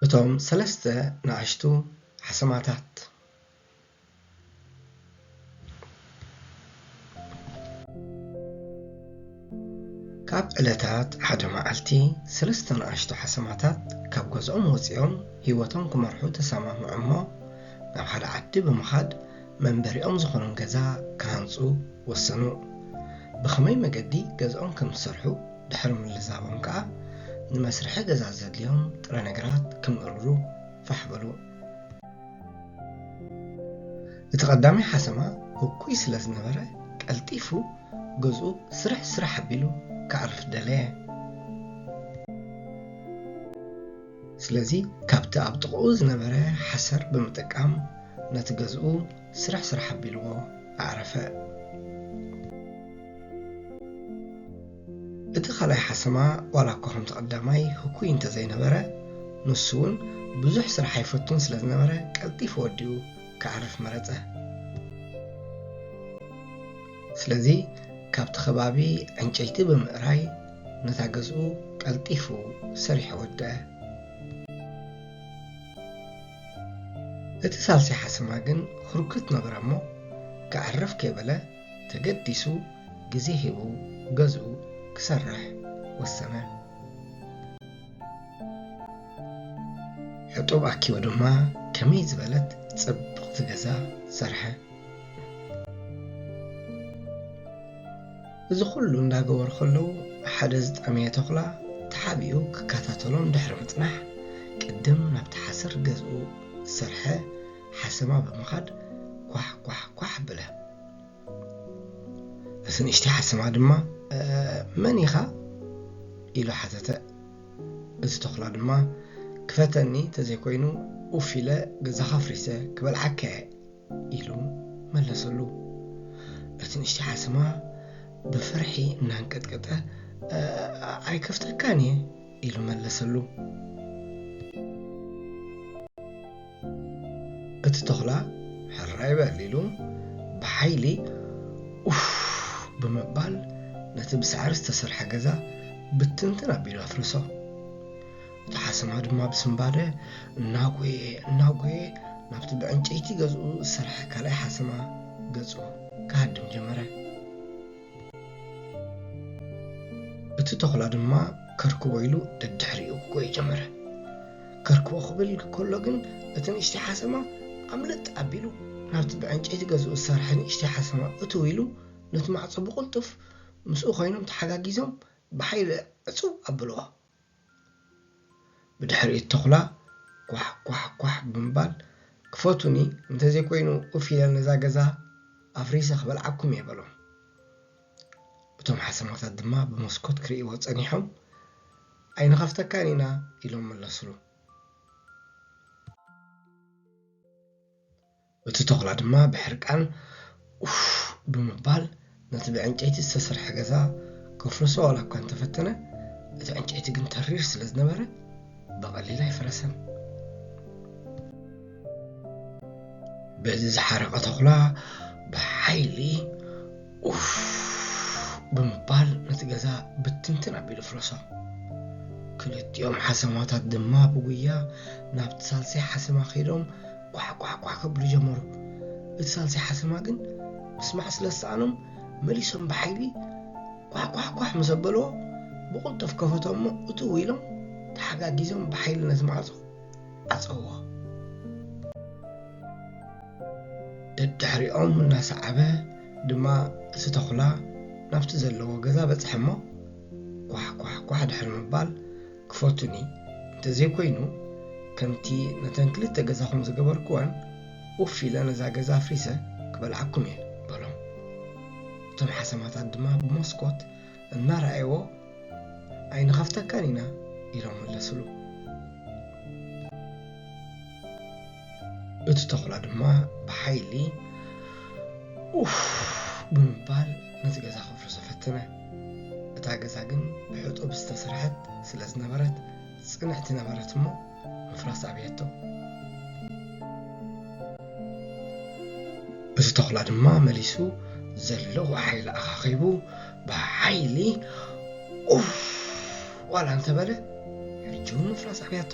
እቶም ሰለስተ ንኣሽቱ ሓሰማታት። ካብ ዕለታት ሓደ መዓልቲ፣ ሰለስተ ንኣሽቱ ሓሰማታት ካብ ገዝኦም ወጺኦም ህይወቶም ክመርሑ ተሰማምዑ እሞ፣ ናብ ሓደ ዓዲ ብምኻድ መንበሪኦም ዝኾኖም ገዛ ክሃንጹ ወሰኑ። ብኸመይ መገዲ ገዝኦም ከም ዝሰርሑ ድሕሪ ምልዛቦም ከኣ፣ ንመስርሒ ገዛ ዘድልዮም ጥረ ነገራት ክምእርሩ ፋሕ በሉ። እቲ ቀዳማይ ሓሰማ ህኩይ ስለ ዝነበረ፣ ቀልጢፉ ገዝኡ ስርሕ ስራሕ ኣቢሉ ክዓርፍ ደለየ። ስለዚ፣ ካብቲ ኣብ ጥቕኡ ዝነበረ ሓሰር ብምጥቃም፣ ነቲ ገዝኡ ስርሕ ስራሕ ኣቢልዎ ኣዕረፈ። እቲ ካልኣይ ሓሰማ፣ ዋላ እኳ ከምቲ ቀዳማይ ህኩይ እንተዘይነበረ፣ ንሱ እውን ብዙሕ ስራሕ ኣይፈቱን ስለ ዝነበረ፣ ቀልጢፉ ወዲኡ ክዓርፍ መረጸ። ስለዚ፣ ካብቲ ከባቢ ዕንጨይቲ ብምእራይ፣ ነታ ገዝኡ ቀልጢፉ ሰሪሑ ወደአ። እቲ ሳልሳይ ሓሰማ ግን፣ ህርኩት ነበረ እሞ፣ ከዕርፍ ከይበለ፣ ተገዲሱ ግዜ ሂቡ ገዝኡ ክሰርሕ ወሰነ። ሕጡብ ኣኪቡ ድማ ከመይ ዝበለት ጽብቕቲ ገዛ ሰርሐ። እዚ ኩሉ እንዳገበሩ ከለዉ፣ ሓደ ዝጠመየ ተኹላ ተሓቢኡ ክከታተሎም ድሕሪ ምጽናሕ፣ ቅድም ናብቲ ሓሰር ገዝኡ ዝሰርሐ ሓሰማ ብምኻድ ኳሕ ኳሕ ኳሕ ኣበለ። እቲ ንእሽተይ ሓሰማ ድማ፣ "እ፣ መን ኢኻ?" ኢሉ ሓተተ። እቲ ተኹላ ድማ፣ "ክፈተኒ፣ ተዘይኮይኑ ኡፍ ኢለ ገዛኻ ኣፍሪሰ ክበልዓካ እየ" ኢሉ መለሰሉ። እቲ ንእሽተይ ሓሰማ ብፍርሒ እናንቀጥቀጠ፣ "እ፣ ኣይከፍተካን እየ" ኢሉ መለሰሉ። እቲ ተኹላ፣ "ሕራይ በል" ኢሉ ብሓይሊ ኡፍ ብምባል ነቲ ብሳዕሪ ዝተሰርሐ ገዛ ብትንትን ኣቢሉ ኣፍረሶ። እቲ ሓሰማ ድማ ብስንባደ እናጎየ እናጎየ ናብቲ ብዕንጨይቲ ገዝኡ ዝሰርሐ ካልኣይ ሓሰማ ገጹ ክሃድም ጀመረ። እቲ ተኹላ ድማ ከርክቦ ኢሉ ደድሕሪኡ ክጎይ ጀመረ። ከርክቦ ክብል ከሎ ግን፣ እቲ ንእሽተይ ሓሰማ ኣምልጥ ኣቢሉ ናብቲ ብዕንጨይቲ ገዝኡ ዝሰርሐ ንእሽተይ ሓሰማ እትው ኢሉ፣ ነቲ ማዕጾ ብቕልጡፍ ምስኡ ኮይኖም ተሓጋጊዞም ብሓይሊ ዕጽው ኣብልዎ። ብድሕሪ እቲ ተኹላ ኳሕ ኳሕ ኳሕ ብምባል፣ "ክፈቱኒ፣ እንተዘይኮይኑ ኡፍ ኢለ ነዛ ገዛ ኣፍሪሰ ክበልዓኩም እየ" በሎም። እቶም ሓሰማታት ድማ ብመስኮት ክርእይዎ ጸኒሖም፣ "ኣይንኸፍተካን ኢና" ኢሎም መለስሉ። እቲ ተኹላ ድማ ብሕርቃን ኡፍ ብምባል ነቲ ብዕንጨይቲ ዝተሰርሐ ገዛ ከፍርሶ ዋላ እኳ እንተፈተነ፣ እቲ ዕንጨይቲ ግን ተሪር ስለ ዝነበረ ብቐሊል ኣይፈረሰን። በዚ ዝሓረቐ ተኹላ ብሓይሊ ኡፍ ብምባል ነቲ ገዛ ብትንትን ኣቢሉ ፍረሶ። ክልቲኦም ሓሰማታት ድማ ብጉያ ናብቲ ሳልሳይ ሓሰማ ከይዶም ኳሕ ኳሕ ኳሕ ከብሉ ጀመሩ። እቲ ሳልሳይ ሓሰማ ግን ምስማዕ ስለ ዝሰኣኖም፣ መሊሶም ብሓይሊ ኳሕ ኳሕ ኳሕ ምስ ኣበልዎ፣ ብቕልጡፍ ከፈቶ እሞ እትው ኢሎም ተሓጋጊዞም ብሓይሊ ነቲ ማዕጾ ዓጸዎ። ደድሕሪኦም እናሰዓበ ድማ እቲ ተኹላ ናብቲ ዘለዎ ገዛ በጽሐ እሞ፣ ኳሕ ኳሕ ኳሕ ድሕሪ ምባል፣ "ክፈቱኒ፣ እንተዘይኮይኑ ከምቲ ነተን ክልተ ገዛኹም ዝገበርክወን ኡፍ ኢለ ነዛ ገዛ ኣፍሪሰ ክበልዓኩም እየ" በሎም። እቶም ሓሰማታት ድማ ብመስኮት እናረኣይዎ፣ "ኣይንኸፍተካን ኢና" ኢሎም መለስሉ። እቲ ተኹላ ድማ ብሓይሊ ኡፍ ብምባል ነቲ ገዛ ከፍርሶ ፈተነ። እታ ገዛ ግን ብሕጡብ ዝተሰርሐት ስለ ዝነበረት፣ ጽንዕቲ ነበረት እሞ ምፍራስ ኣብየቶ። እቲ ተኹላ ድማ መሊሱ ዘለዎ ሓይሊ ኣኻኺቡ ብሓይሊ ኡፍ ዋላ እንተበለ፣ ሕጂ እውን ምፍራስ ኣብያቶ።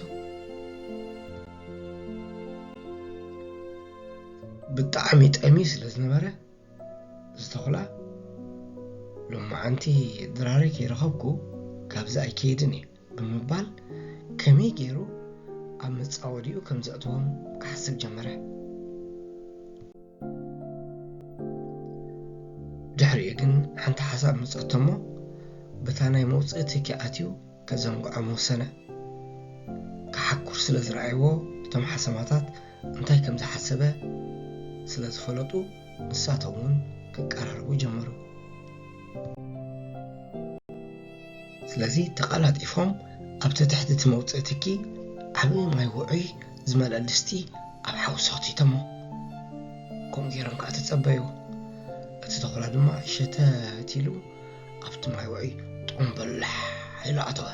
ብጣዕሚ ጠምዩ ስለ ዝነበረ፣ ዝተኹላ፣ "ሎማዓንቲ ድራረይ ከይረኸብኩ ካብዚ ኣይከይድን እየ" ብምባል፣ ከመይ ገይሩ ኣብ መጻወዲኡ ከም ዘእትዎም ክሓስብ ጀመረ። ድሕሪኡ ግን ሓንቲ ሓሳብ መጸቶ እሞ፣ በታ ናይ መውጽኢ ትኪ ኣትዩ ከዘንግዖም ወሰነ። ክሓኩር ስለ ዝረኣይዎ፣ እቶም ሓሰማታት እንታይ ከም ዝሓሰበ ስለ ዝፈለጡ፣ ንሳቶም እውን ክቀራረቡ ጀመሩ። ስለዚ ተቐላጢፎም ኣብቲ ትሕቲ እቲ መውጽኢ ትኪ ዓቢ ማይ ውዑይ ዝመልአ ድስቲ ኣብ ሓዊ ሰኽቲቶሞ። ከምኡ ገይሮም ከኣ ተጸበዩ። እቲ ተኹላ ድማ ሸተት ኢሉ ኣብቲ ማይ ውዑይ ጦምበላሕ ኢሉ ኣተወ።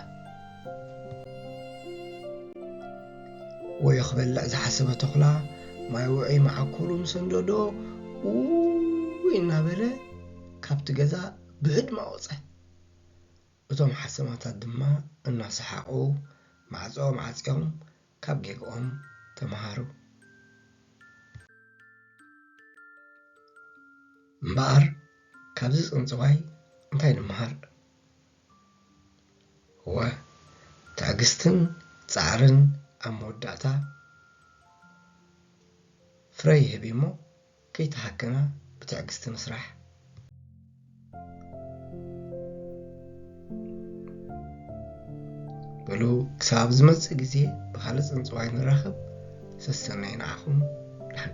ወዮ ክበልዕ ዝሓሰበ ተኹላ ማይ ውዑይ መዓኮሩ ምስ ኣንደዶ፣ "ኡይ" እናበለ ካብቲ ገዛ ብህድማ ወጸ። እቶም ሓሰማታት ድማ እናሰሓቑ ማዕጾኦም ዓጽዮም ካብ ጌግኦም ተመሃሩ። እምበኣር ካብዚ ጽንጽዋይ እንታይ ንምሃር? እወ፣ ትዕግስትን ጻዕርን ኣብ መወዳእታ ፍረ ይህብ እሞ፣ ከይተሃከና ብትዕግስቲ ንስራሕ። በሉ፣ ክሳብ ዝመጽእ ግዜ ብኻልእ ጽንጽዋይ ንራኸብ። ሰሰናይ ንዓኹም። ደሓን